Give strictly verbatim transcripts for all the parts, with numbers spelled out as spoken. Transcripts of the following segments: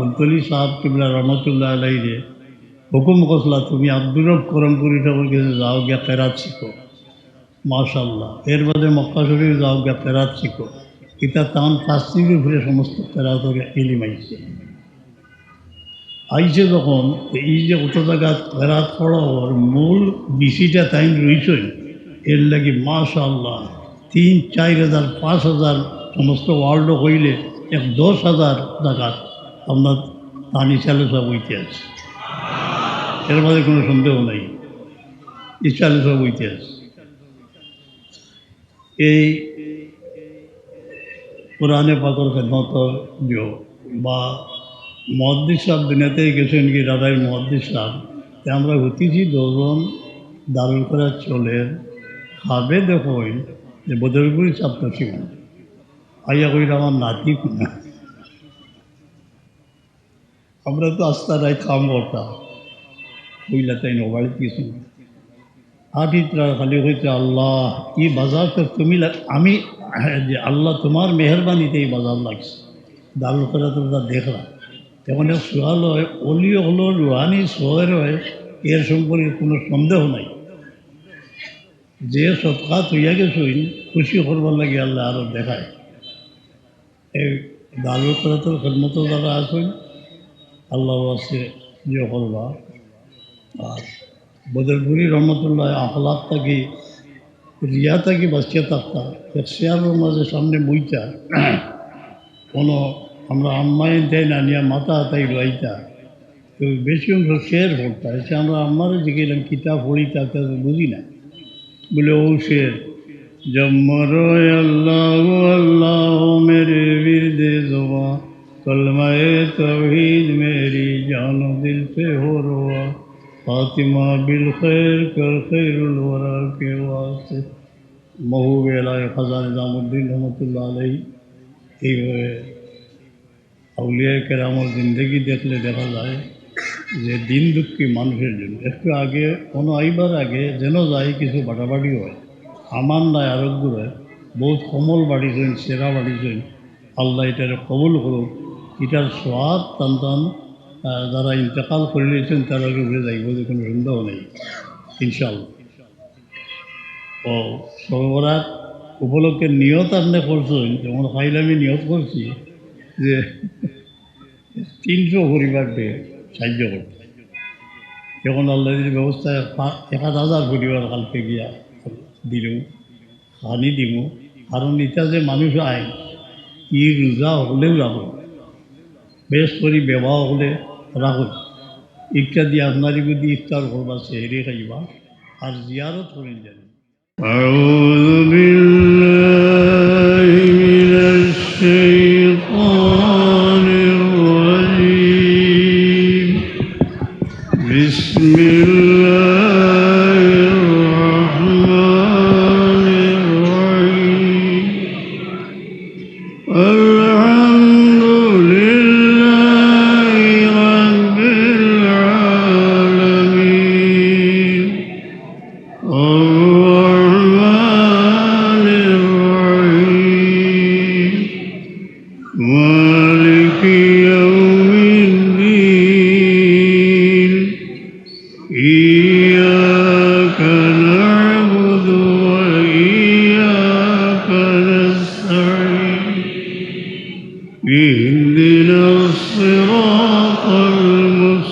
ফুলতলি সাহেব কিবলা রহমতুল্লাহ আলাইরে হুকুম করছিলা, "তুমি আব্দুর রব করমপুরি সাহেবর গেছে যাও, গিয়া কেরাত শিখো।" মাশাআল্লাহ। এর বাদে মক্কা শরীফ যাও, গিয়া কেরাত শিখো। ইটা তান পাঁচ দিনের উপরে সমস্ত কেরাতর ইলিম আইছে। আইছে যখন, তো এই যে অত জাগাত কেরাত পড়া অর মূল বিসিটা তাইন রইছইন, এর লাগি মাশাআল্লাহ তিন, চাইর হাজার, পাঁচ হাজার সমস্ত ওয়ার্ল্ড কইলে এক দশ হাজার জাগাত আপনার তান ইসালে সব ইতিহাস। এর মাঝে কোনো সন্দেহ নাই, ইসালে সব ইতিহাস। এই কোরআনে পাকর খেদমতর যে বা মুহাদ্দিস সাহেব দুনিয়াতে গেছেন কি, দাদাই মুহাদ্দিস সাহেব, তে আমরা হতিছি দশজন দারুল করা চলের খাবে দেখইন যে বদরপুরি ছাত্র ছিলেন। আইয়া কইরা আমার নাতি কুনা। আমরা তো আস্তা রাইত কাম করতাম, কইলা তাইন ও বাড়িত গেছি। আটিত্রা খালি কইতে, "আল্লাহ, ই বাজার তো তুমি লা-, আমি, যে আল্লাহ তোমার মেহেরবানিতে এই বাজার লাগছে।" দারুল কেরাত তো তা দেখলাম। তখন এক সওয়াল হয়, অলি অকলর রুহানি সওয়াল হয়, এর সম্পর্কে কোনো সন্দেহ নাই। যে সদকা থইয়া গেছইন, খুশি করবার লাগি আল্লাহ আরো দেখায়। এই দারুল কেরাতর খেদমতো যারা আছইন, আল্লাহর ওয়াস্তে ইয়ে করবা। আর বদরপুরি রহমতুল্লাহ আখলাক থাকি, রিয়া থাকি বাঁচিয়া থাকতা। এক চেয়ারর মাঝে সামনে বইতা, কোনো আমরা আম্মাইন তাইন আনিয়া মাথা হাতাই রইতা। তো বেশি অংশ শের পড়তা। এসে আমরা আম্মারে জিগাইলাম, "কিতা পড়িতা?" তা তো বুঝি না। বলে, "ও শের, জব মরো আল্লাহ, ও আল্লাহ, ও মেরে বিরদে জুবান, কলমায়ে তৌহিদ মেরি জান ও দিল সে হো রোয়া, খাতিমা বিল খৈর কর খৈরুল ওয়ারা কে ওয়াস্তে।" মহবুব এলাহি খাজা নিজামুদ্দিন রহমতুল্লাহ আলাইহি এইভাবে আউলিয়ায়ে কেরামর জিন্দেগি দেখলে দেখা যায় যে দিন দুঃখী মানুষের জন্য। একটু আগে কোনো আইবার আগে যেন যাই কিছু বাটাবাটি হয়, আমার নাই আরোগ্য হয়, বহুত কমল বাড়িছইন, সেরা বাড়িছইন। আল্লাহ ইটারে কবুল করুক। ইটার সওয়াব তান তান, আহ, যারা ইন্তেকাল করিলিছইন তারার উপরে যাইব, যে কোনো সন্দেহ নেই, ইনশাআল্লাহ। ও শবে বরাত উপলক্ষে নিয়ত আপনি করছইন, যেমন কাইল আমি নিয়ত করছি যে তিনশো পরিবারকে সাহায্য করতে। যখন আল্লাহ যদি ব্যবস্থা পা-, এক আধ হাজার পরিবার কালকে গিয়া দিল, পানি দিব, কারণ ইটা যে মানুষ আয়, ই রোজা হকলেউ রাখো, বেশ করি বেবা হকলে রাখো, ইটা দিয়া আপনার যদি ইফতার করবা, সেহরি খাইবা, আর জিয়ারত করেন যেন। أعوذ بالله من الشيطان الرجيم. بسم الله الرحمن الرحيم. الحمد لله رب العالمين. الرحمن الرحيم. مالك يوم الدين. إياك نعبد وإياك نستعين. اهدنا الصراط المستقيم.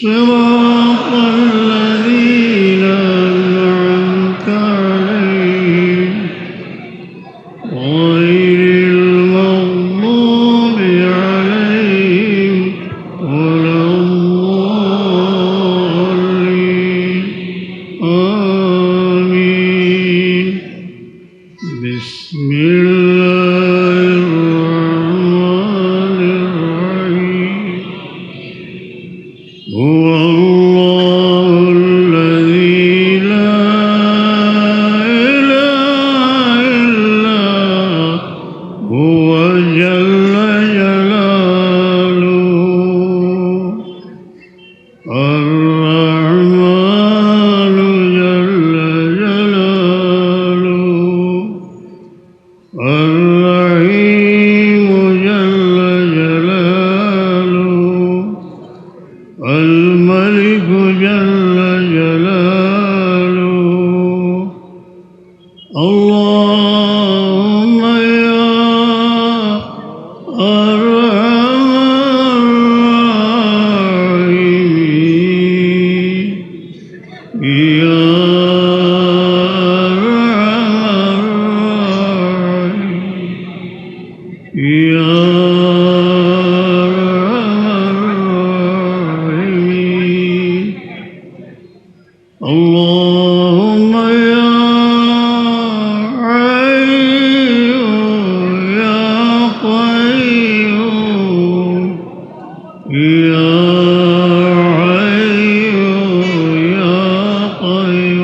صراط الذين أنعمت عليهم غير المغضوب عليهم ولا الضالين. آمين. بسم الله الرحمن الرحيم. هو أرحم الراحمين. يا أرحم الراحمين. يا أرحم الراحمين. اللهم يا حي يا قيوم. يا حي يا قيوم.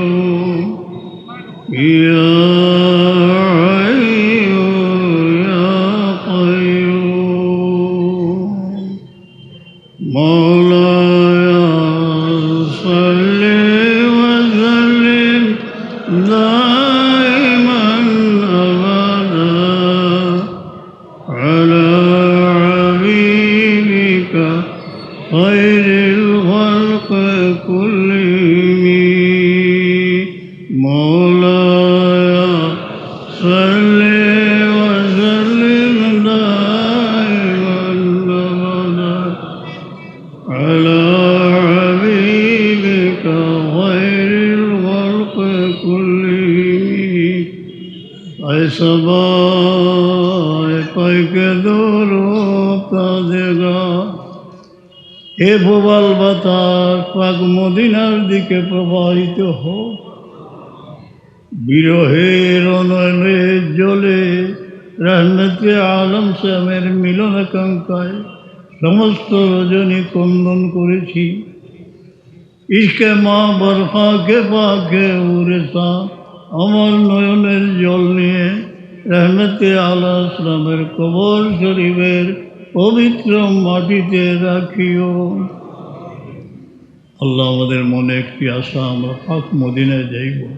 يا حي يا قيوم. مولاي صل وسلم دائما أبدا على حبيبك خير الخلق كلهم. مولاي صل وسلم دائما أبدا على حبيبك خير الخلق كلهم. اے سبا، اے پاک دور و تازگا، اے প্রবাল বাতাস পাক মদিনার দিকে প্রবাহিত হোক। বিরহের অনলে জ্বলে রহমতে আলম শ্যামের মিলন আকাঙ্ক্ষায় সমস্ত রজনী ক্রন্দন করেছি। ইশকে মা বরখাকে পাকে উরেসা আমার নয়নের জল নিয়ে রহমতে আলম শ্যামের কবর শরীফের পবিত্র মাটিতে রাখিও। আল্লাহ, আমাদের মনে একটি আশা, আমরা পাক মদিনায় যাইব।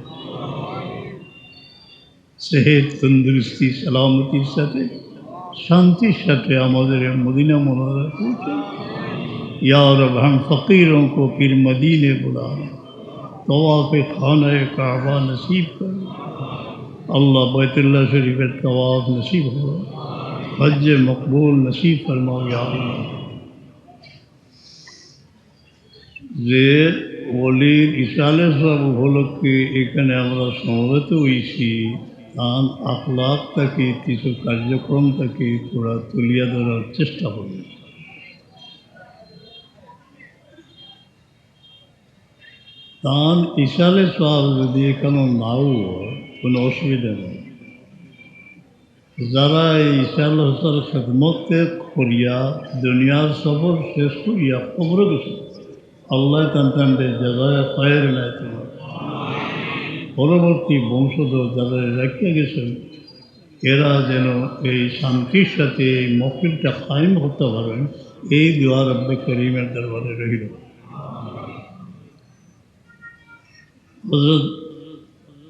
সেহত, তন্দুরুস্তি, সালামতির সাথে, শান্তির সাথে আমাদের এই মদিনা মুনাওয়ারা পৌঁছে। یا رب، ہم فقیروں کو پھر مدینے بلا لیں، طواف خانہ کعبہ نصیب کر۔ আল্লাহ, বাইতুল্লাহ শরীফের তওয়াফ নসিব হোক, হজ্জে মকবুল নসিব ফরমাও, ইয়া আল্লাহ। যে ওলির ইসালে সওয়াব উপলক্ষে এখানে আমরা সমবেত হইছি, তান আখলাক থাকি কিছু কার্যক্রম থাকি থুড়া তুলিয়া ধরার চেষ্টা করি। তান ইসালে সওয়াব যদি এখানে নাও হয়, কোনো অসুবিধা নেই। যারা এই ইসালে সওয়াবর খেদমত করিয়া দুনিয়ার সফর শেষ করিয়া কবরে গেছে, আল্লাহ তান তানরে জাযায়ে খায়ের নাই তোমার পরবর্তী বংশধর যারা রাখিয়া গেছেন, এরা যেন এই শান্তির সাথে এই মহফিলটা কায়েম করতে পারেন, এই দোয়া রব্বে করিমের দরবারে রইল। হযরত,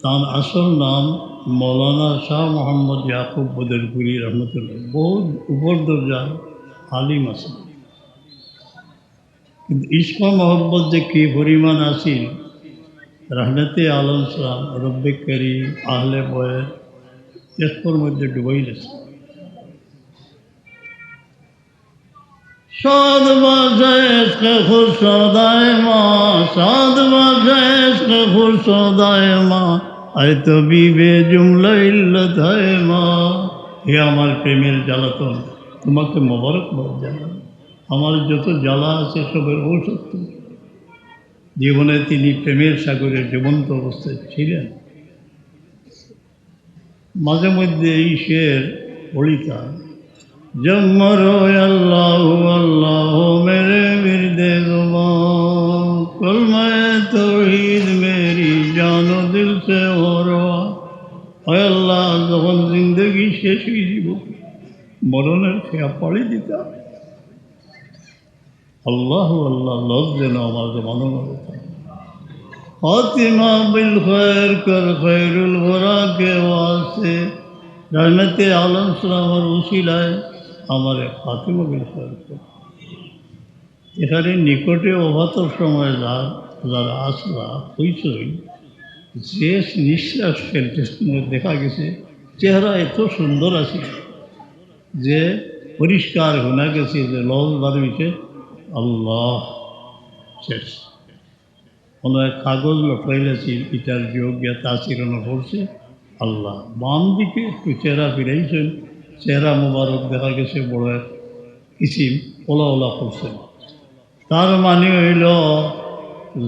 তার আসল নাম মৌলানা শাহ মোহাম্মদ ইয়াকুব বদরপুরি রহমতুল্লাহ। বহুত উপর দরজার আলিম আছেন, কিন্তু ইশক মহব্বত যে কি পরিমাণ আছিল, রহমতে আলম সালাম, রব্বে করিম, আহলে বয়ত, ইশকর মধ্যে ডুবাই গেছে। شاد باش عشق خشاد ما، شاد باش عشق خشاد ما، اے طبیب جملہ علت ہے ما۔ হে আমার প্রেমের জ্বালাতন, তোমাকে মোবারকবাদ জানাই। আমার যত জ্বালা আছে সবের ঔষধ তুমি। জীবনে তিনি প্রেমের সাগরে ডুবন্ত অবস্থায় ছিলেন। মাঝে মধ্যে এই শের পড়িতাম, جب مرو اللہ اللہ ہو میرے ورد زبان، کلمہ توحید میری جان و دل سے ہو روا۔ اے আল্লাহ, যখন জিন্দেগি শেষ হয়ে যাব, মরণের খেয়া পাড়ি দিতাম। আল্লাহ আল্লাহ লফজ যেন আমার জবানর মধ্যে থাকে। خاتمہ بالخیر کر خیر الورا کے واسطے، রহমতে আলম সালামর উসিলায় আমারে খাতিমা বিল খৈর কর। এখানে নিকটে ওফাতর সময় যা-, যারা আসলা, হইচই, যে নিঃশ্বাস ফেলতে সময় দেখা গেছে, চেহারা এত সুন্দর আছে যে পরিষ্কার হুনা গেছে যে লফজ বার অইছে আল্লাহ। শেষ। কোনো এক কাগজ লটকাইল আছিল, ইটার যোগ গিয়া তাসির অনো পড়ছে আল্লাহ। বাম দিকে একটু চেহারা ফিরাইছেন, চেহারা মোবারক দেখা গেছে বড় এক কিসিম ওলা ওলা করছেন। তার মানে অইল,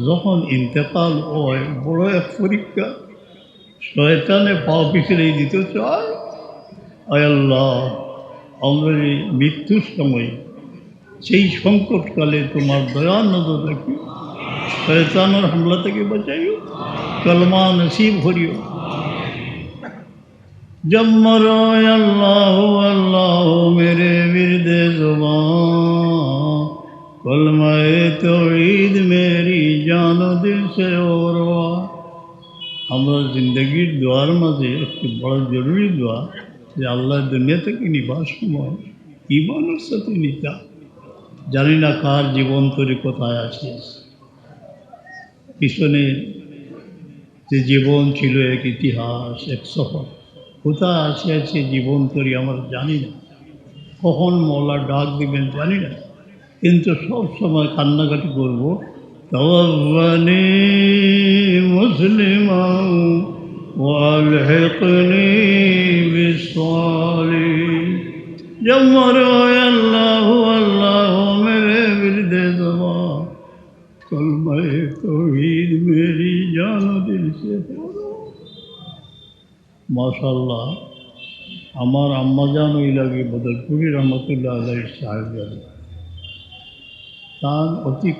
যখন ইন্তেকাল অয়, বড় এক পরীক্ষা। শয়তানে পাও পিছলে দিতে চায়। আয় আল্লাহ, আমরা এই মৃত্যুর সময়, সেই সংকটকালে তোমার দয়া নজর রাখিও, শয়তানের হামলা থেকে বাঁচাইও, কলমা নসিব করিও। جب مرو اے اللہ، اللہ میرے ورد زباں، کلمہ توحید میری جان و دل سے اوروا۔ আমরা জিন্দেগির দোয়ার মাঝে একটি বড় জরুরি দোয়া যে আল্লাহ দুনিয়া থেকে নিবার সময় ইমানের সাথে নিতা। জানি না কার জীবন তরি কোথায় আসিয়াছে। পিছনে যে জীবন ছিল এক ইতিহাস, এক সফর, কোথায় আসিয়াছে জীবন তরি আমরা জানি না। কখন মওলা ডাক দিবেন জানি না, কিন্তু সব সময় কান্নাকাটি করব, "توفني مسلما وألحقني بالصالحين۔" جب مرو اے اللہ، اللہ میرے ورد زباں، کلمہ توحید میری جان و دل سے پڑھو۔ মাশাআল্লাহ, আমার আম্মাজান অইলা গি বদরপুরি রহমতুল্লাহ আলাইহির সাহেবজাদে। তান অতি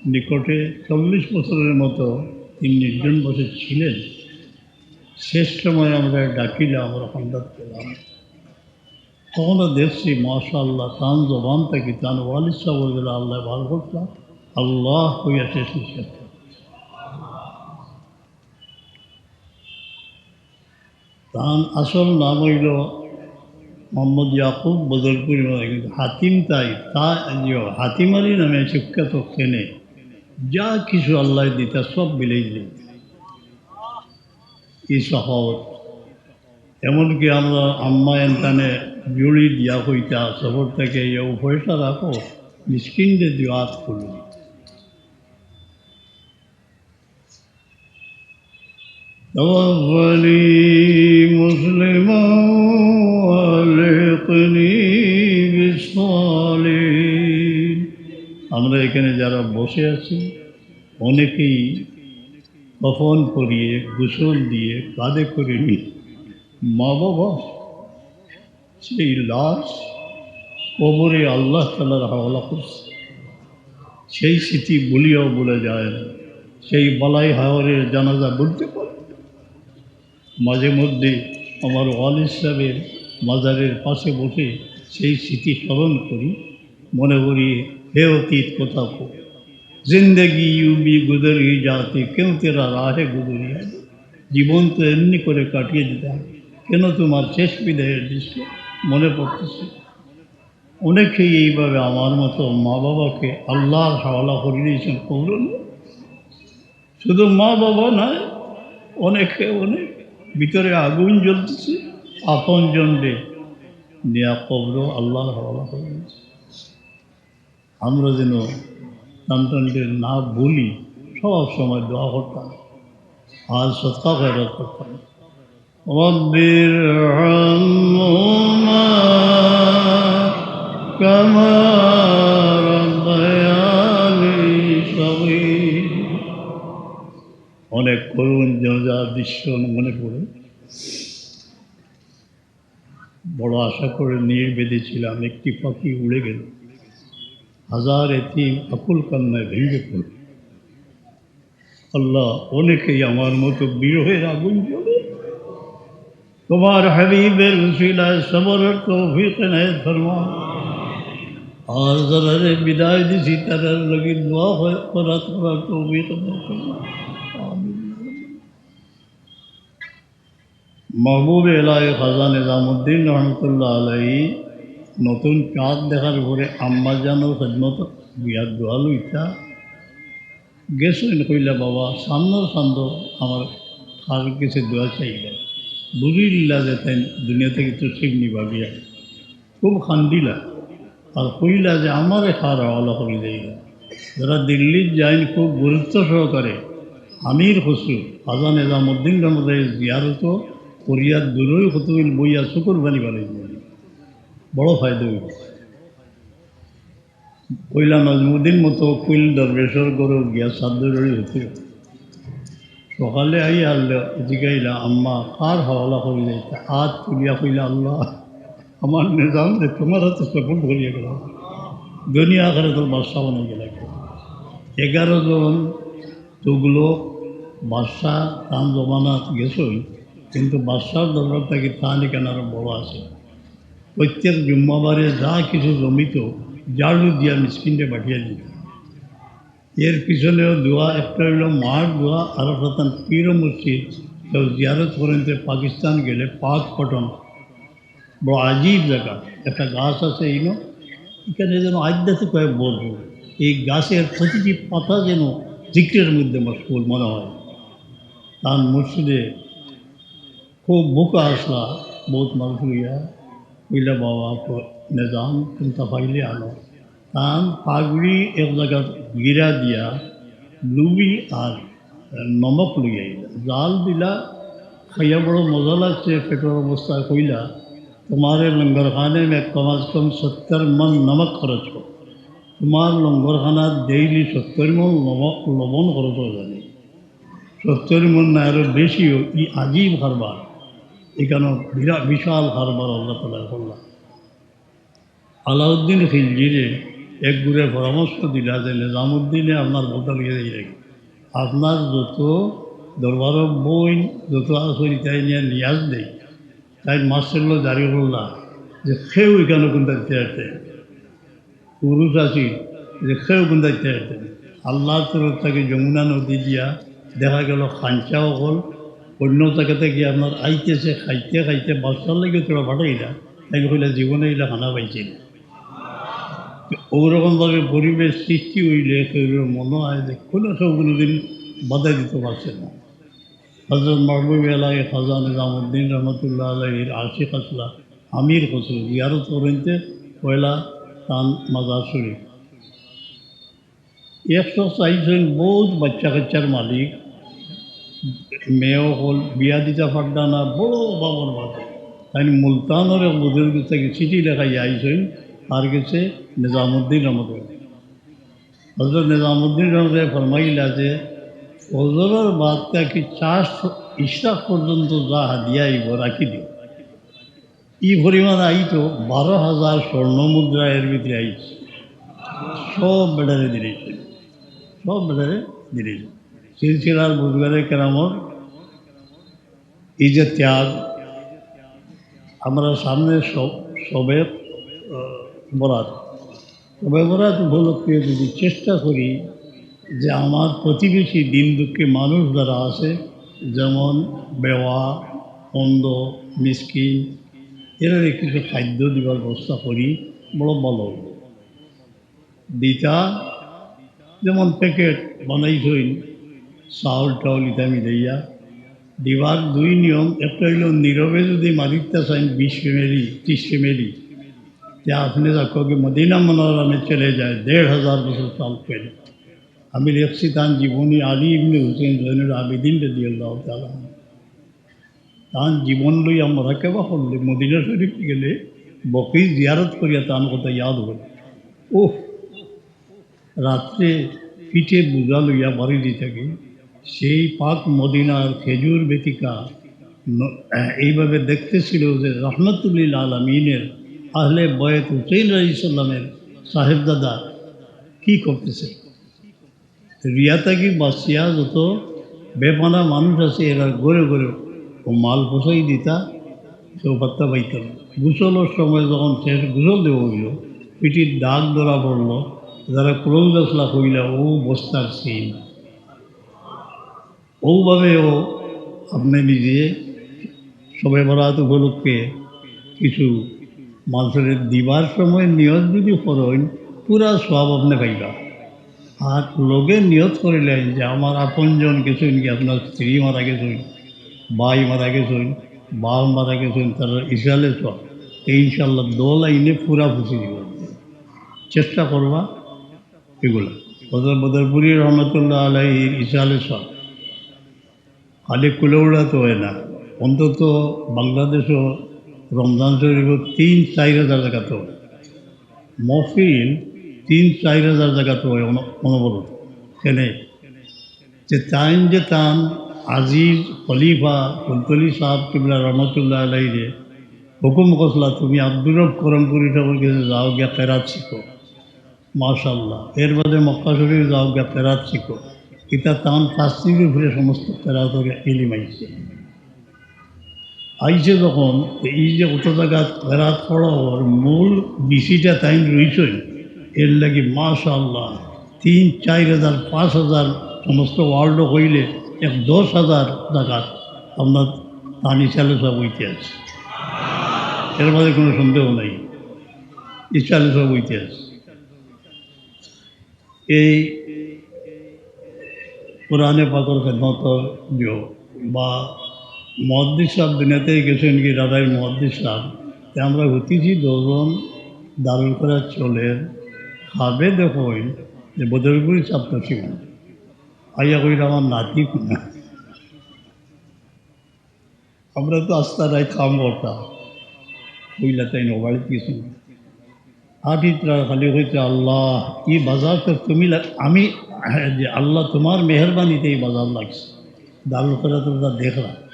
নিকটে চল্লিশ বছরের মতো তিনি নির্জন বসে ছিলেন। শেষ সময় আমরা ডাকিলাম, আমরা হন্ডাত গেলাম। তখন দেখছি, মাশাআল্লাহ, তান জবান থাকি, তান ওয়ালিদ সাহেব অইলা আল্লাহ ভালো করতা, আল্লাহ কইয়া শেষ নিঃশ্বাস ছাড়ছে। তান আসল নাম অইল মোহাম্মদ ইয়াকুব বদরপুরি, মানে কিন্তু হাতিম তাই, তা, ইয়ো, হাতিম আলী নামে সুখ্যাত কেনে। যা কিছু আল্লাহ দিতা সব বিলাই দিলেন। এই সাখাওয়াত। এমনকি আমরা আম্মা এনতানে জুড়ি দিয়া কইতা, সফর থেকে ইয়ো পয়সা রাখো, মিসকিনরে দিও, আত খুলুন। توفني مسلما وألحقني بالصالحين। আমরা এখানে যারা বসে আছি, অনেকেই কফন পরিয়ে, গোসল দিয়ে, কাঁধে করে নিয়ে মা বাবা সেই লাশ কবরে আল্লাহ তাআলার হাওলা করছে। সেই স্মৃতি ভুলিয়াও ভুলা যায় না। সেই বালাই হাওরের জানাজা বলতে পারে। মাঝে মধ্যে আমার ওয়ালিদ সাহেবের মাজারের পাশে বসে সেই স্মৃতি স্মরণ করি, মনে করি, হে অতীত, কথা কো, জিন্দেগি यूं भी गुजर ही जाती, क्यों तेरा राह गुजरिया। জীবন তো এমনি করে কাটিয়ে দিতাম, কেন তোমার শেষ বিদায়ের দৃশ্য মনে পড়তেছে? অনেকেই এইভাবে আমার মতো মা বাবাকে আল্লাহর হাওলা করে দিয়েছেন কবরর মধ্যে। শুধু মা বাবা নয়, অনেকে অনেক ভিতরে আগুন জ্বলতেছে, আপনজনরে নিয়া কবরো আল্লাহর হাওলা করে দিয়েছে। আমরা যেন সন্তানকে না ভুলি, সব সময় দোয়া করতাম আর সদকা খয়রাত করতাম। رب ارحمهما كما ربياني صغيرا। অনেক করুণ জানাজার দৃশ্য মনে পড়ে। বড় আশা করে নীড় বেঁধেছিলাম, একটি পাখি উড়ে গেল। হাজার এতিম আকুল কান্নায় ভেঙে পড়ল। আল্লাহ, অনেকেই আমার মতো বিরহের আগুন জ্বলে। তোমার হাবিবের উসিলায় সবরের তৌফিক এনায়েত ফরমাও। আর যারারে বিদায় দিছি, তারার লাগি দোয়া করার তৌফিক এনায়েত ফরমাও। আমিন। মাহবুব এলাহি খাজা নিজামুদ্দিন রহমতুল্লাহ আলাইহি নতুন চাঁদ দেখার পরে আম্মাজানর খেদমত বিয়ার দোয়া লইতা গেছইন, কইলা, "বাবা, সামনর চান্দো আমার খার গেছে দোয়া চাইলা।" বুঝিলিলা যে তাইন দুনিয়া থাকি তশরিফ নিবা গিয়া। খুব কান্দিলা আর কইলা যে আমারে কার হাওয়ালা করি দেইলা। যারা দিল্লিত যাইন খুব গুরুত্ব সহকারে আমির খসরু খাজা নিজামুদ্দিন রহমতুল্লাহ জিয়ারত করিয়া দূরই কতগুল বইয়া চকুর পানি বানাই দিলেন, বড় ফায়দা হইল। কইলা নজমুদ্দিন মতো কুইল দরবেশর ঘরো গিয়া সাদ্দুরড়ি হতে। সকালে আইয়া আল্লাহ জিগাইলা, "আম্মা, কার হাওয়ালা করি যাইতা?" হাত তুলিয়া কইলা, "আল্লাহ, আমার নিজাম যে তোমার হাতে সপন করিয়া গেল, দুনিয়া আখেরাতর বাদশা বানাই গেল।" এগারো জন তুগলক বাদশা তান জমানাত গেছই, কিন্তু বাদশার দরবার থাকি তান এখানে আরো বড় আছে। প্রত্যেক জুম্মাবারে যা কিছু জমিত ঝাড়ু দিয়া মিসকিনরে বাটিয়া দিত। এর পিছনেও দোয়া, একটা হইল মার দোয়া, আর একটা তান পীর মুর্শিদ, কেউ জিয়ারত করেন তো পাকিস্তান গেলে পাক পটন, বড় আজীব জায়গা, একটা গাছ আছে ইনো, এখানে যেন আধ্যাত্মিক ভাবে ভরপুর। এই গাছের প্রতিটি পাতা যেন জিকিরের মধ্যে মশগুল মনে হয়। তার মসজিদে খুব ভুকা আসলা, বহুত মানুষ হইয়া, কইলা, "বাবা, প-, নিজাম, কুন্তা পাইলে আনো।" তান পাগড়ি এক জায়গাত গিরা দিয়া, লুবি আর নমক লইয়া আইলা। জাল দিলা, খাইয়া বড় মজা লাগছে, পেটর অবস্থায় কইলা, "তোমারে লঙ্গরখানে মে কম আজ কম সত্তর মন নমক খরচ কর। তোমার লঙ্গরখানাত ডেইলি সত্তর মন লব-, লবণ খরচ হয়ে যাবে।" সত্তর মন না, আরো বেশিও, ই আজীব কারবার। এখানে বিরাট বিশাল কারবার আল্লাহ তাআলা করলা। আলাউদ্দিন খিলজিরে এক গুরে পরামর্শ দিলা যে নিজামুদ্দিনে আপনার ভোটার গিয়ে দেখি, আপনার যত দরবারর বইন যত আছে, তাই নিয়ে নিয়াজ দেই, তাই মাস্টারলো জারি করলা যে কেউ এখানে কোনটা দিতে আসে। পুরুষ আছি যে কেউ কোনটা দিতে আসে। আল্লাহর তরফ থেকে যমুনা নদী দিয়া দেখা গেল খাঞ্চা অকল অন্য জায়গা থেকে আপনার আইতেছে, খাইতে খাইতে বাদশার লাগি তোরা পাঠাইলা, তাই কইলা জীবনে এলা খানা পাইছে না। তো ওরকম ভাবে পরিবেশ সৃষ্টি হইলে কেউ মনে হয় যে কোনো কেউ কোনোদিন বাধা দিতে পারছে না। হজরত মাহবুব এলাহি খাজা নিজামুদ্দিন রহমতুল্লাহ আলাইহির আশিক আসলা, আমির খসরু জিয়ারত করইনতে পয়লা তান মাজার শরীফ। একশো চাইছইন বহুত বাচ্চা কাচ্চার মালিক, মেয়ে অকল বিয়া দিতা পারতা না, বড় অভাবর মাঝে। তাই মুলতানর এক বুজুর্গ থেকে চিঠি লেখাইয়া আইছইন, তার গেছে নিজামুদ্দিন রহমতুল্লাহ। হজরত নিজামুদ্দিন রহমতুল্লাহ ফরমাইলা যে ফজরর বাদ থাকি চাষ ইশরাক পর্যন্ত যা হাদিয়া আইব রাখি দিও। ই পরিমাণ আইতো বারো হাজার স্বর্ণ মুদ্রা এর ভিতরে আইছে। সব বেটারে দিলে, সব বেটারে দিলে। সিলসিলার বুজুর্গে কেরামর এই যে ত্যাগ, আমরা সামনে সব, সবে, আহ, বরাত, সবে বরাত উপলক্ষে যদি চেষ্টা করি যে আমার প্রতিবেশী দিন দুঃখী মানুষ যারা আছে, যেমন বেওয়া, অন্ধ, মিসকিন, এরারে কিছু খাদ্য দিবার ব্যবস্থা করি, বড় ভালো হইব। দিতা যেমন প্যাকেট বানাইছইন, চাউল টাউল ইতা মিলাইয়া, দিবার দুই নিয়ম, একটা হইল নীরবে যদি মারিতা চাইন বিশ ফ্যামিলি, ত্রিশ ফ্যামিলি, যে আপনি যাকে মদিনা মনোরমে চলে যায়, দেড় হাজার বছর চাল পেল। আমি লেখছি তান জীবনী আলী ইবনে হুসেন জৈনুল আবেদিন রাদিয়াল্লাহু তাআলা আনহু। তান জীবন লইয়া মোরাকাবা করলে মদিনা শরীফ গেলে বকি জিয়ারত করিয়া তান কথা ইয়াদ হয়। ওহ, রাত্রে পিঠে বোঝা লইয়া বাড়ি দি থাকি, সেই পাক মদিনার খেজুর বেতিকা ন-, এইভাবে দেখতেছিল যে রহমতুল্লিল আলমিনের আহলে বয়েত হুসেন আলাইহিস সালামের সাহেবজাদা কি করতেছে। রিয়া থাকি বাঁচিয়া যত বেপানা মানুষ আছে, এরা ঘরে ঘরে ও মাল পৌঁছাই দিতা, কেউ পাত্তা পাইত না। গোসলের সময় যখন শেষ গোসল দেওয়া হইল, পিঠির দাগ ধরা পড়ল, যারা ক্লোজ আসলা হইলা, ও বস্তার সিন। ওভাবেও আপনি নিজে শবে বরাত উপলক্ষে কিছু মানুষের দিবার সময় নিয়ত যদি করেন, পুরা সওয়াব আপনি পাইবা। আর লগে নিয়ত করিলেন যে আমার আপনজন কিছু নাকি আপনার স্ত্রী মারা গেছেন, ভাই মারা গেছেন, বাপ মারা গেছেন, তারা ইসালে সওয়াব। ইনশাআল্লাহ দল আইনে পুরা ফুসি দিব। চেষ্টা করবা এগুলা। হযরত বদরপুরি রহমতুল্লাহ আলাইহির ইসালে সওয়াব খালি কুলেউড়া তো হয় না, অন্তত বাংলাদেশও রমজান শরীফ তিন চার হাজার জাগাত হয়। মহফিল তিন চার হাজার জাগাত হয় অন-, অনবরত। কেনে? যে তাইন যে তান আজিজ খলিফা ফুলতলি সাহেব কিবলা রহমতুল্লাহ আলাইরে হুকুম করছলা, "তুমি আব্দুর রব করমপুরি সাহেবর গেছে যাও, গিয়া কেরাত শিখো।" মাশাআল্লাহ। এর বাদে মক্কা শরীফ যাও, গিয়া কেরাত শিখো। ইটা তান তাসনির উপরে সমস্ত কেরাতর ইলিম আইছে। আইছে যখন, এই যে অত জাগাত কেরাত পড়া অর মূল বিসিটা তাইন রইছইন, এর লাগি মাশাআল্লাহ তিন চার হাজার, পাঁচ হাজার সমস্ত ওয়ার্ল্ড হইলে এক দশ হাজার জাগাত আপনার তান ইসালে সওয়াব অইতে আছে। এর মাঝে কোনো সন্দেহ নাই, ইসালে সওয়াব অইতে আছে। এই কোরআনে পাকর খেদমতর যে বা মুহাদ্দিস সাহেব দুনিয়াতে গেছেন কি, দাদাই মুহাদ্দিস সাহেব, তে আমরা হতিছি দুজন দারুল কেরাত চলের, খাবে দেখইন যে বদরপুরি সাহেব তো ছিল। আইয়া কইরা, "আমার নাতি কোনা?" আমরা তো আস্তা রাইত কাম করতাম, কইলা তাইন ও বাড়িত গেছইন। আটিত্রা খালি কইতে, "আল্লাহ, ই বাজার তো তুমি লা-, আমি, যে আল্লাহ তোমার মেহেরবানিতে এই বাজার লাগছে।" দারুল কেরাত তো তা দেখলা।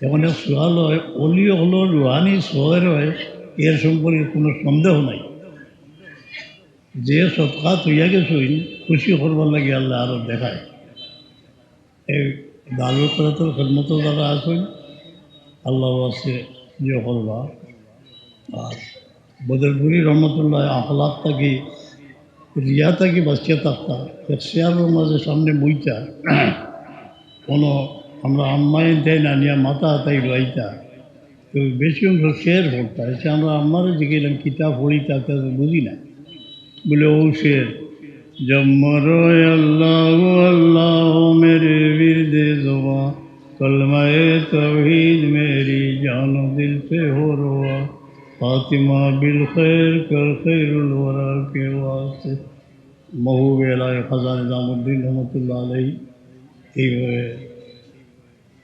তখন এক সওয়াল হয়, অলি অকলর রুহানি সওয়াল হয়, এর সম্পর্কে কোনো সন্দেহ নাই। যে সদকা থইয়া গেছইন, খুশি করবার লাগি আল্লাহ আরো দেখায়। এই দারুল কেরাতর খেদমতো যারা আছইন, আল্লাহর ওয়াস্তে ইয়ে করবা। আর বদরপুরি রহমতুল্লাহ আখলাক থাকি, রিয়া থাকি বাঁচিয়া থাকতা। এক চেয়ারর মাঝে সামনে বইতা, কোনো আমরা আম্মাইন তাইন আনিয়া মাথা হাতাই রইতা। তো বেশি অংশ শের পড়তা। এসে আমরা আম্মারে জিজ্ঞেলাম, "কিতাব পড়িতা, তা তো বুঝি না।" বলে, "ও শের, জব মরো আল্লাহ, আল্লাহ মেরে বিরদে জুবান, কলমায়ে তৌহিদ মেরি জান দিল সে হো রোয়া, ফাতিমা বিল খৈর কর খৈরুল ওয়ারা কে ওয়াস্তে।" মহবুব এলাহি খাজা নিজামুদ্দিন রহমতুল্লাহ আলাইহি এইভাবে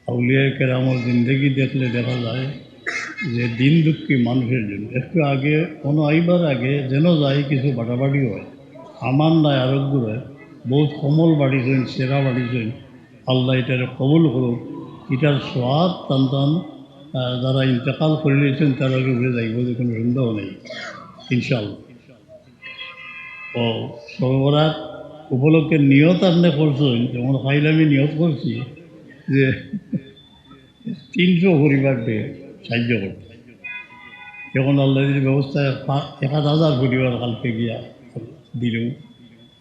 আউলিয়ায়ে কেরামর জিন্দেগি দেখলে দেখা যায় যে দিন দুঃখী মানুষের জন্য একটু আগে কোনো আইবার আগে যেন যায় কিছু বাটাবাটি হয়। আমার নাই আরোগ্য হয়, বহুত কমল বাড়িছইন, সেরা বাড়িছইন। আল্লাহ এটারে কবুল করুক। এটার সওয়াব তান তান, আহ, যারা ইন্তেকাল করিলিছইন তারার উপরে যাইব, যে কোনো সন্দেহ নেই ইনশাআল্লাহ। ও শবে বরাত উপলক্ষে নিয়ত আপনি করছইন, যেমন কাইল আমি নিয়ত করছি যে তিনশো পরিবাররে সাহায্য করতে। এখন আল্লাহ যদি ব্যবস্থা পা-, এক আধ হাজার পরিবার কালকে গিয়া দিলু,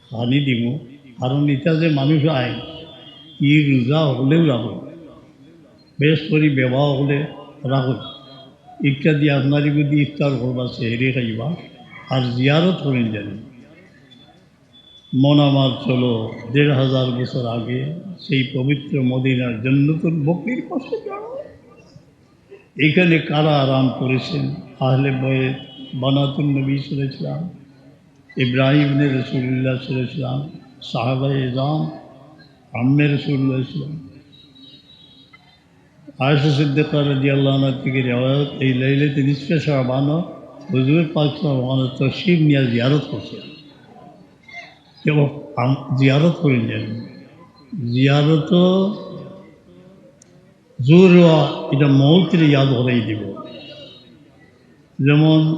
খানি দিমু, কারণ ইটা যে মানুষ আয়, ই রোজা হলেও রাখো, বেশ করি বেবা হলে রাখো, ইটা দিয়া আপনার যদি ইফতার করবা, সেহরি খাইবা, আর জিয়ারত করেন জানি। মন আমার চলো দেড় হাজার বছর আগে সেই পবিত্র মদিনার জন্নতুল বকির পাশে যাও। এখানে কারা আরাম করেছেন? আহলে বয়েত, বানাতুন নবী সাল্লাল্লাহু আলাইহি ওয়াসাল্লাম, ইব্রাহিম ইবনে রাসূলুল্লাহ সাল্লাল্লাহু আলাইহি ওয়াসাল্লাম, সাহাবায়ে ইজাম, আম্মে রাসূলুল্লাহ সাল্লাল্লাহু আলাইহি ওয়াসাল্লাম। আয়েশা সিদ্দিকা রাদিয়াল্লাহু আনহা থেকে রেওয়ায়ত, এই লাইলাতুল নিসফে শাবানো হুজুর পাক সাল্লাল্লাহু আলাইহি ওয়াসাল্লাম তশরিফ নিয়ে জিয়ারত করছেন। এবং আম-, জিয়ারত করি নেন। জিয়ারত জোর হওয়া, এটা মৌতরে ইয়াদ করাই দিব। যেমন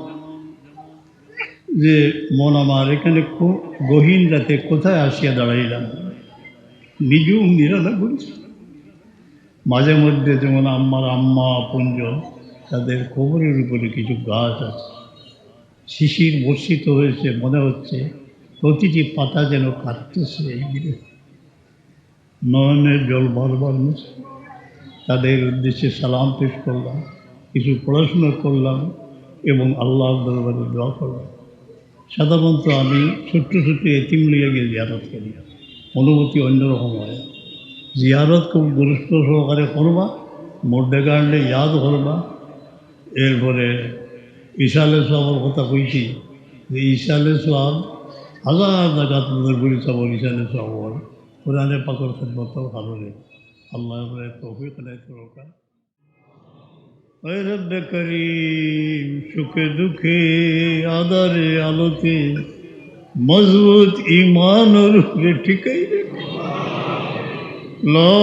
যে মন আমার এখানে কো-, গহীন রাতে কোথায় আসিয়া দাঁড়াইলাম, নিজেও নিরালা করেছি। মাঝে মধ্যে যেমন আমার আম্মা আপনজন, তাদের কবরের উপরে কিছু গাছ আছে, শিশির বর্ষিত হয়েছে, মনে হচ্ছে প্রতিটি পাতা যেন কাঁদতেছে। এই দিকে নয়নের জল বারবার মুছে তাদের উদ্দেশ্যে সালাম পেশ করলাম, কিছু পড়াশোনা করলাম এবং আল্লাহর দরবারে দোয়া করলাম। সাধারণত আমি ছোট্ট ছোট্ট এতিম লইয়া গিয়ে জিয়ারত করি, অনুভূতি অন্যরকম হয়। জিয়ারত খুব গুরুত্ব সহকারে করবা, মুর্দেগানরে ইয়াদ করবা, এরপরে ইসালে সওয়াবর কথা কইছি, যে ইসালে সওয়াব হাজার জাগাত নজর করি চাইবো, ইসালে সওয়াব কোরআনে পাকর খেদমতর কারণে। আল্লাহ আমরারে তৌফিক এনায়েত করুক। اے رب کریم، سکھ دکھ آدھار حالت مضبوط ایمان اور روح ٹکائی رکھ۔ لا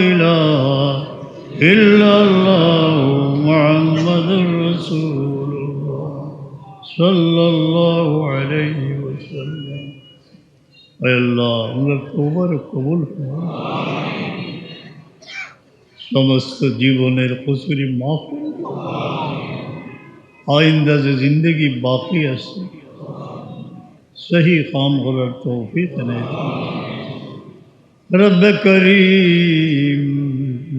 الہ الا اللہ محمد رسول اللہ صلی اللہ علیہ وسلم۔ اے আল্লাহ, আমরার তওবারে কবুল ফরমাও। সমস্ত জীবনের কসুরি মাফ করে দাও। আইন্দা যে জিন্দেগি বাকি আছে, সহি কাম করার তৌফিক এনায়েত করো। রব্বে করিম,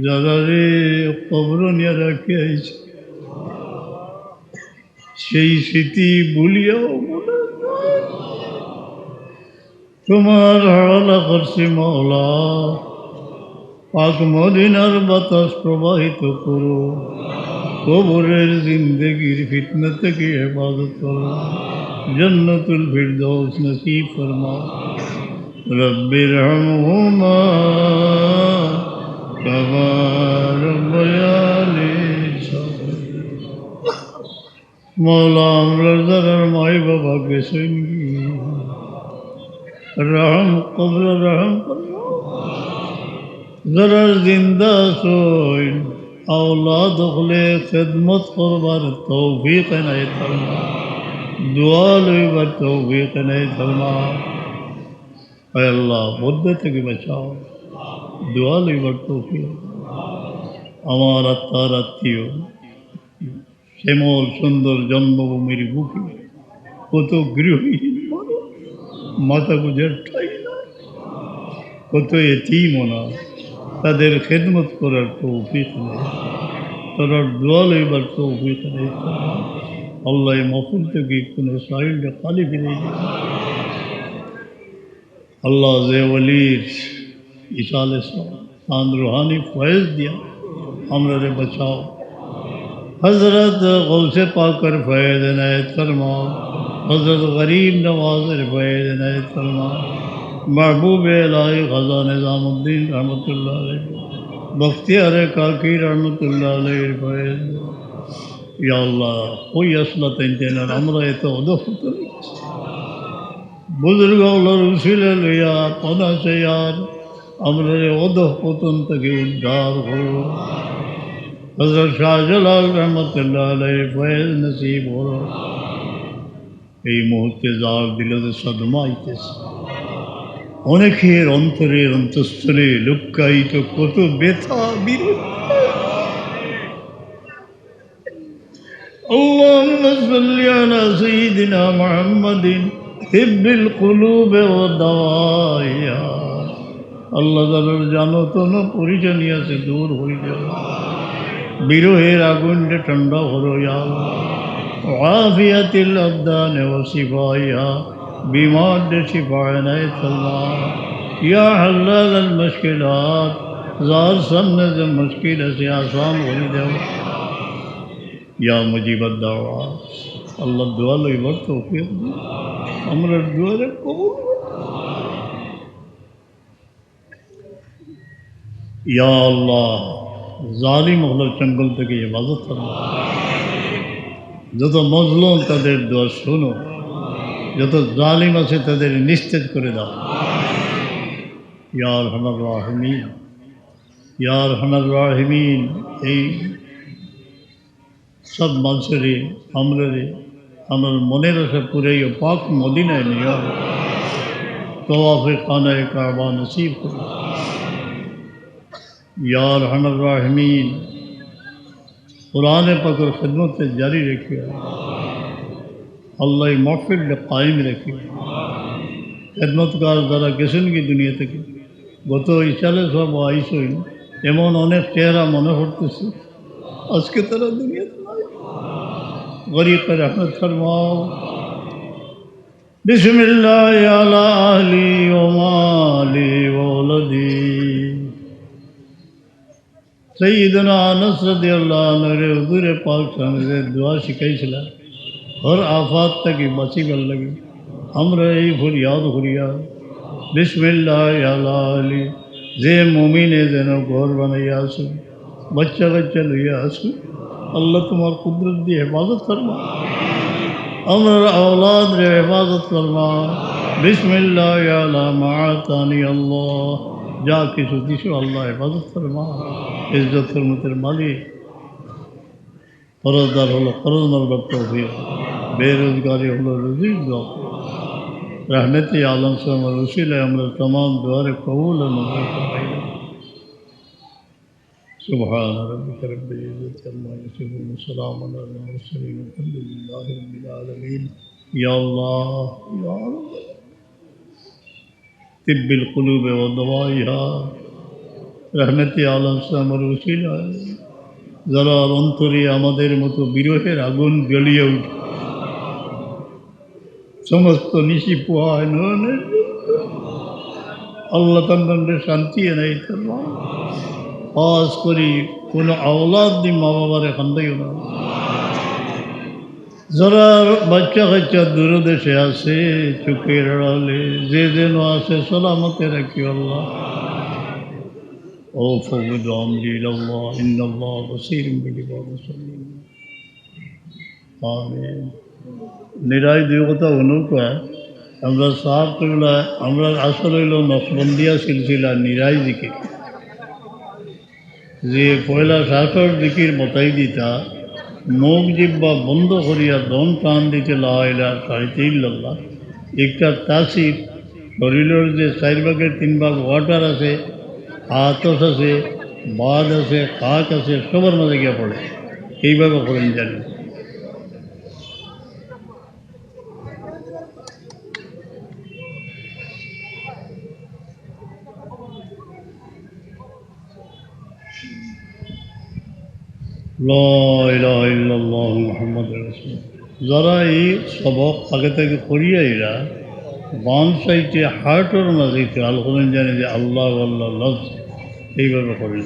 যারারে কবরো নিয়া রাখি আইছে, সেই স্মৃতি ভুলিয়াও মনে তোমার হাওয়ালা করছি মাওলা, পাক মদিনার বাতাস প্রবাহিত করো, কবরের জিন্দেগির ফিতনা থেকে হেফাজত করো, জান্নাতুল ফিরদৌস নসিব ফরমাও। رب ارحمهما كما ربياني صغيرا। মাওলা, আমরার যারার মাই বাবা গেছইন গি, রহম, কবরে রহম করো। যারার জিন্দা আছইন, আওলাদ অকলে খেদমত করবার তৌফিক এনায়েত ফরমা, দোয়া লইবার তৌফিক এনায়েত ফরমা। আয় আল্লাহ, বদ্ধ থেকে বাঁচাও, দোয়া লইবার তৌফিক। আমার আত্মার আত্মীয়, শ্যামল সুন্দর জন্মভূমির বুকে কত গৃহহীন মানুষ, মাথা গুজার ঠাই নাই, কত এতিম অনাথ, তাদের খেদমত করার তৌফিক নেই, তারার দোয়া লইবার তৌফিক নেই। আল্লাহ, এই মাহফিল থেকে কোনো সাইলটা খালি ফিরে দিন। আল্লাহ, যে ওলির ইসালে সওয়াব, তান রুহানি ফয়েজ দিয়া আমরারে বাঁচাও। হযরত গৌসে পাকর ফয়েজ এনায়েত ফরমাও, হযরত গরিব নওয়াজর ফয়েজ এনায়েত ফরমাও, মাহবুব এলাহি খাজা নিজামুদ্দিন রহমতুল্লাহ আলাইহি, বখতিয়ার কাকি রহমতুল্লাহ আলাইহির ফয়েজ। ইয়া আল্লাহ, কই আসলা তাইন তাইন আর আমরা এত অধঃপতন। বুজুর্গ অকলর উসিলা লইয়া পনা চাইয়ার আমরারে অধঃপতন থেকে উদ্ধার করো। হযরত শাহজালাল রহমতুল্লাহ আলাইহি ফয়েজ নসিব করো। এই মুহূর্তে যার দিলে সদমা আইতেছে, অনেকের অন্তরের অন্তঃস্থলে লুক্কায়িত কত ব্যথা বিরহ। اللهم صل على سيدنا محمد طب القلوب ودوائها। আল্লাহ তাআলার জানো তো না পরিশানি আছে, দূর হয়ে যাও। বিরহের আগুনটা ঠান্ডা করো, ইয়া আল্লাহ। وعافية الأبدان وشفائها، বিমাররে শিফা এনায়েত ফরমা। ইয়া হাল্লাল আল মুশকিলাত, যার সামনে যে মুশকিল আছে, আসান করে দাও। ইয়া মুজিবাদ দাওয়াত, আল্লাহ দোয়া লইবার তৌফিক দিও। আমরার দোয়ারে কবুল করো। ইয়া আল্লাহ, জালিম অকলর চঙ্গল থেকে হেফাজত ফরমা। যত মজলুম তাদের দোয়া শুনো, যত জালিম আছে তাদের নিস্তেজ করে দাও। ইয়া আরহামার রাহিমিন, ইয়া আরহামার রাহিমিন, এই সব মানুষরে, আমরারে, আমরার মনের আশা পুরাইও, পাক মদিনায় নিও, তওয়াফে খানায়ে কাবা নসিব করো। ইয়া আরহামার রাহিমিন, কোরআনে পাকর খেদমতে জারি রাখিও। আল্লাহ এই মাহফিলটা কায়েম রাখিও। খেদমতগার যারা গেছেন কি দুনিয়া থেকে, গত ইসালে সব আইসইন, এমন অনেক চেহারা মনে পড়তেছে, আজকে তারা দুনিয়াতে নাই। গরিব রহমত ফরমাও। بسم الله على أهلي ومالي وولدي. সাইয়্যিদুনা আনাস রাদিয়াল্লাহু আনহুরে হুজুরে পাক সামনে যে দোয়া শিখাইছিলা, হর আফাত থাকি বাঁচিবার লাগি, আমরা এই ফরিয়াদ করিয়া, বিসমিল্লাহ আলা আলি, যে মুমিনে যেন ঘর বানাইয়া আছে, বাচ্চা কাচ্চা লইয়া আছে, আল্লাহ তোমার কুদরত দিয়া হেফাজত ফরমা। আমরার আওলাদরে হেফাজত ফরমা। বিসমিল্লাহ আলা মা আতানি আল্লাহ। যা কিছু দিছো আল্লাহ হেফাজত ফরমা। ইজ্জত হুরমতের মালিক। কর্জদার অকলরে কর্জ মারবার তৌফিক। বেরোজগারি অকলর রুজির দোয়া। রহমতে আলম সাহেবের উসিলায় আমরার তামাম দোয়ারে কবুল আর মঞ্জুর ফরমাইয়া। سبحان ربك رب العزة عما يصفون، وسلام على المرسلين، والحمد لله رب العالمين. ইয়া আল্লাহ, ইয়া আল্লাহ। তিব্বিল কুলুবে ওয়া দাওয়াইহা। রহমতে আলম সাহেবের উসিলায় যারার অন্তরে আমাদের মতো বিরহের আগুন জ্বলিয়া উঠে, সমস্ত নিশি পুহায় নয়নের আল্লাহ তাআলার শান্তি এনায়েত করবা। খাস করি কোনো আওলাদ দি মা বাবারে কান্দাইও না। যারার বাচ্চা কাচ্চা দূর দেশে আছে, চোখের আড়ালে যে যেন আছে, সালামতে রাখিও আল্লাহ। أفوض أمري إلى الله إن الله بصير بالعباد. আমিন। নিরাই দুই কথা হুনউক্কা। আমরার সাব কিবলা, আমরার আসল অইলো নকশবন্দিয়া সিলসিলা নিরাই জিকির। যে পয়লা শ্বাসর জিকির বতাই দিতা, মুখ জিব্বা বন্ধ করিয়া দম টান দিতে লা ইলাহা সাড়ে তিন ইল্লাল্লাহ। একটা তাসির শরীরর যে চাইর ভাগের তিন ভাগ water আছে, আতশ আছে, বাদ আছে, খাক আছে, সবর মাঝে গিয়া পড়ে। এইভাবে করেন জানি। লা ইলাহা ইল্লাল্লাহু মুহাম্মাদুর রাসূলুল্লাহ। যারা এই সবক আগে থাকি করিয়া আইরা, বাম সাইডে heartর মাঝে খেয়াল করেন জানি যে আল্লাহ, আল্লাহ লফজ এইভাবে করেন।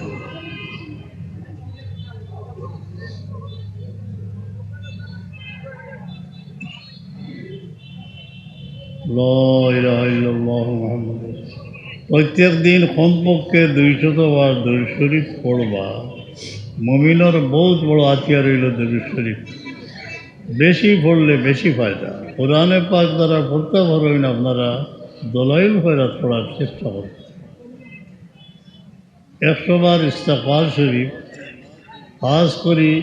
লা ইলাহা ইল্লাল্লাহু মুহাম্মাদুর রাসূলুল্লাহ। প্রত্যেক দিন কমপক্ষে দুইশত বার দুরূদ শরীফ পড়বা। মুমিনর বহুত বড় হাতিয়ার অইলো দুরূদ শরীফ। বেশি পড়লে বেশি ফায়দা। কোরআনে পাক যারা পড়তা পারইন, আপনারা দলাইল খয়রাত পড়ার চেষ্টা করবা। একশো বার ইস্তেগফার শরীফ, খাস করি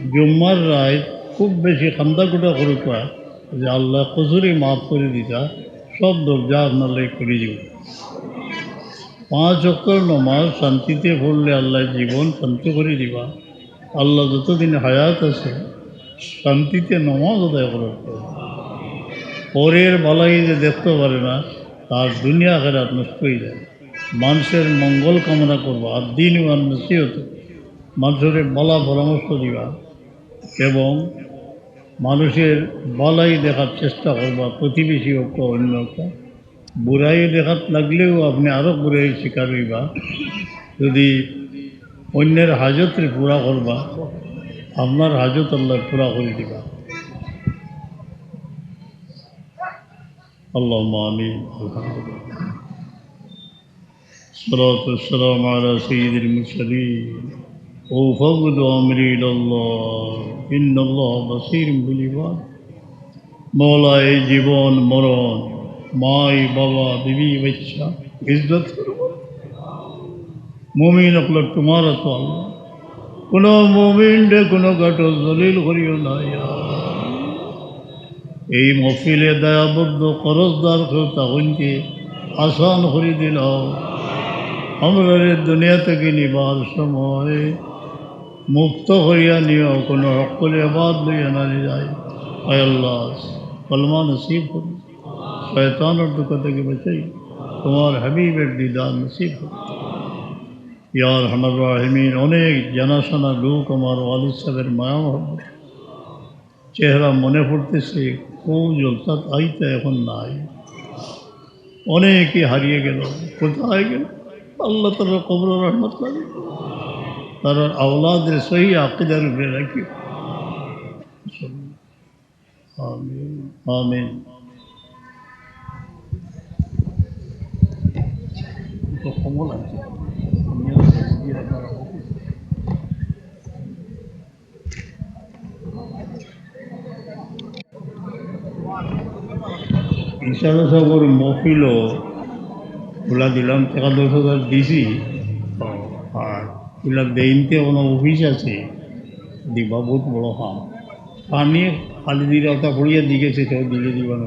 জুম্মার রাইত খুব বেশি কান্দা-কুটা করউক্কা যে আল্লাহ কসুরি মাফ করি দিতা, সব দরজা আপনার লাগি খুলি দিবা। পাঁচ ওয়াক্তর নমাজ শান্তিতে পড়লে আল্লাহ জীবন শান্তি করি দিবা। আল্লাহ যতদিন হায়াত আছে শান্তিতে নমাজ আদায় করার পর পরের বালাই যে দেখতে পারে না, তার দুনিয়া আখেরাত নষ্ট অই যায়। মানুষের মঙ্গল কামনা করবা, আর দিন ওয়ান নসিহত, মানুষরে বালা পরামর্শ দিবা এবং মানুষের বালাই দেখার চেষ্টা করবা, প্রতিবেশী অউক্কা, অন্য অউক্কা। বুরাই দেখাত লাগলেও আপনে আরো বুরাইর শিকার অইবা। যদি অন্যের হাজতরে পুরা করবা, আপনার হাজত আল্লায় পুরা করি দিবা। আল্লাহুম্মা আমিন। আলহামদুলিল্লাহ। الصلاة والسلام على سيد المرسلين. أفوض أمري إلى الله إن الله بصير بالعباد. মওলা, এই জীবন মরণ, মাই বাবা, বিবি বাচ্চা, ইজ্জত করবা। মুমিন অকল তোমার তো আল্লাহ। কোনো মুমিনরে কোনো ঘাটো জলিল করিও না, ইয়া আল্লাহ। এই মহফিলে দায়াবদ্ধ কর্জদার কেউ থাকইন তে আসান করি দিলাও। আমরারে দুনিয়া থাকি নিবার সময় মুক্ত করিয়া নিও, কোনো হক্কলে আবাদ লইয়া না নিরাই। আয় আল্লাহ, কলমা নসিব করো, শয়তানর ধোকা থাকি বাঁচাই, তোমার হাবিবের দিদার নসিব করো। ইয়া আরহামার রাহিমিন, অনেক জানাশোনা লোক আমার ওয়ালিদ সাহেবের মায়া মহব্বত। চেহারা মনে পড়তেছে, খুব জলসাত আইতা, এখন নাই। অনেকে হারিয়ে গেল, কোথায় গেল? আল্লাহ তাআলার কবরে রহমত লাগে। তারার আওলাদরে সহি আকিদার উপরে রাখিও। আমিন, আমিন। তো কমল আছে। ইনশাআল্লাহ, সবর মহফিলও খোলা দিলাম, টেকা দশ হাজার দিছি। আর ইলা বেইনতে কোনো অফিস আছে, দিবা, বহুত বড় কাম। পানি খালি দিলে ওটা পড়িয়া দিকে সে কেউ দিলে দিবা না।